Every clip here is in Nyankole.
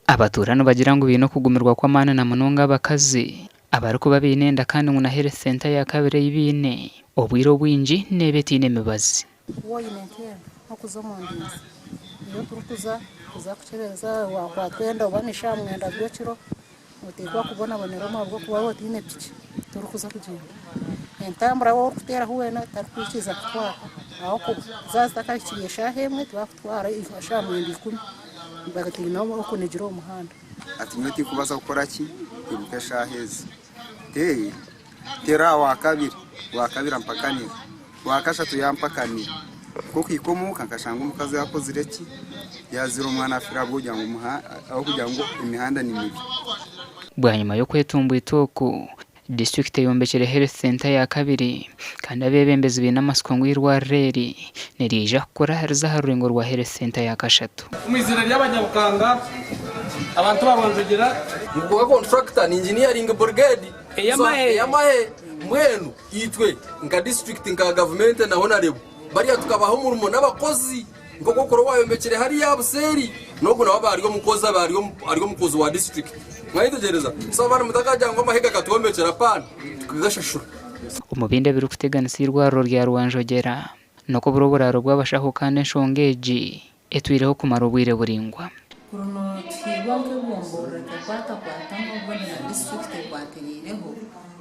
Abatuura nibagira ngu baine okugumirwa kw'amaani na munonga abakazi abarikuba baine enda kandi ngu na Health Centre ya kabiri ei baine obwire obwingi neeba etaine mibazi. Waaba oine nk'enda nk'okuza omu ndinzi niyo turikuza kuza kukyebeza waakwatwa enda oba n'eshaaha mwenda z'ekiro Noteekwa kubonabonera omu ahabw'okuba waaba otaine piki torikuza kugyenda. Entambura waaba orikuteeraho weena tarikwikiriza kutwara ahabw'okuba zaaba zitakahikire eshaaha emwe tibakutwara eshaaha mwenda ikumi batiina okunigira omu muhanda. Ati nyowe tinkubaasa kukora ki? Kwimuka eshaaha ezi. Tee, teera aha Waakabiri, Waakabiri ampakanire, Waakashatu yampakanira. Nk'okuhika omuka nkashanga omukazi akozire ki? Yaazire omwana afiire ahabw'okugira ngu ahabw'okugira ngu emihanda ni mibi. Bwanyima y'okwetumbwita oku, disiturikiti eyombekire Health Centre ya kabiri kandi abeebembezi baine amatsiko ngu eirwariro eri niriija kukura rize aha rurengo rwa Health Centre ya kashatu. Omu iziina ry'Abanyabukanga, abantu ba Rwanjogyera. Ngu kwonka contractor ni engineering brigade Ey'amahe. Ey'amahe mbwenu itwe nka district nka gavumenti na honarebo bariya tukabaha omurimo n'abakozi nk'oku okura owayombekire hariya buseeri n'ogu nawe aba ari omukozi aba ari ari omukozi wa district mwayetegyereza so abaana mutakagira ngu amahe gakatwombekyera apaana tukagashashura. Omu bindi ebirikuteganisa eirwariro rya Rwanjogyera n'okubura oburaaro bw'abashaho kandi enshonga egi etwireho kumara obwire buraingwa. Kuruno tuhairwe nk'egomborora tekwatakwatamu obundi na disiturikiti ekwatiriireho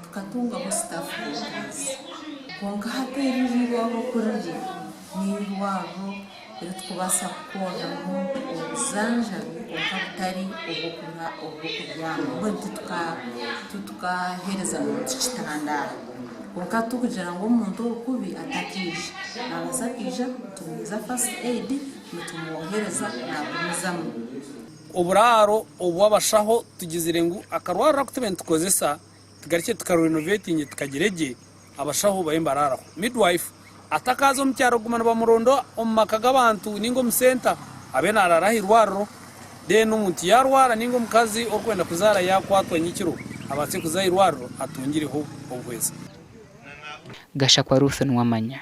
tukatungaho staff quarters. Kwonka hati eri eirwariro oku riri n'eirwariro eritukubaasa kukoreramu obujanjabi kwonka butari obw'okubyama. Mbwenu titukaheereza muntu kitanda aha. Kwonka tikugira ngu omuntu orikubi atakaija. Naabaasa kwija tumuheereza first aid nitumwohereza naagumizamu. Oburaaro obw'abashaho tugizire ngu akarwariro aku tube nitukozesa tugarukye tukarenovetinge tukagire gye abashaho babe nibaraaraho. Midwife atakaaza omu kyaro kuguma nibamuronda omu maka g'abantu ninga omu senta abe naaraara aha irwariro then omuntu yaarwara ninga omukazi orikwenda kuzaara yaakwatwa nyekiro abaase kuza aha irwariro atungireho obuhwezi. Gashakwa Ruth Nuwamanya.